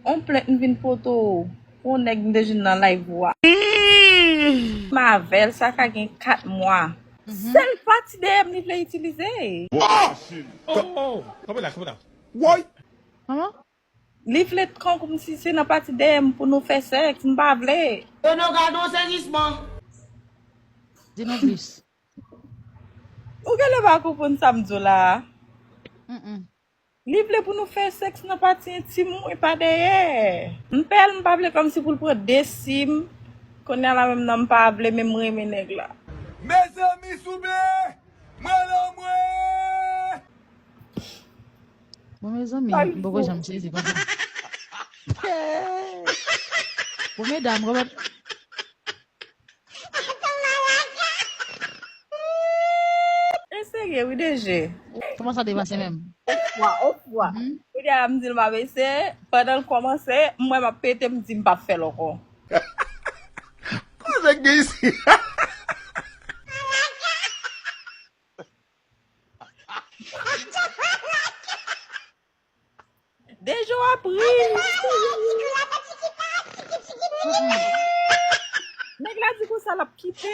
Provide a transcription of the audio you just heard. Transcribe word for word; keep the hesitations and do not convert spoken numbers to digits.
On plent m vin pote w pou yon nèg m te jwenn nan live ou a. M avè l, sa ka gen kat mwa. Sèl pati dèyè m li vle itilize. Oh! Oh! Kanpe la, kanpe la. Woy! Kòman? Li vle t kòmsi se nan pati dèyè m pou nou fè sèks, m pa vle. Yo nou gade yon sezisman. Di nou plis. Ou genlè pa konprann sa m di w la a. Mm-mm. Li vle pou nou fè sèks nan pati entim mwen, pa dèyè. M pè l, m pa vle kòmsi pou l pran de sim. Kounye a la menm nan m pa vle, men m renmen nèg la. Mezanmi souple! Mwen lan mwen! Bon, mezanmi, m poko janm sezi konsa. Bon, medam, kòman. E serye, wi, deje. Kòman sa te pase menm? Ofwa, ofwa. Kounye a la m di l m ap eseye, pandan l kòmanse, m wè m ap pete, m di m p ap fè l ankò. Koze k gen isi? Deje w ap ri. Nèg la di konsa l ap kite.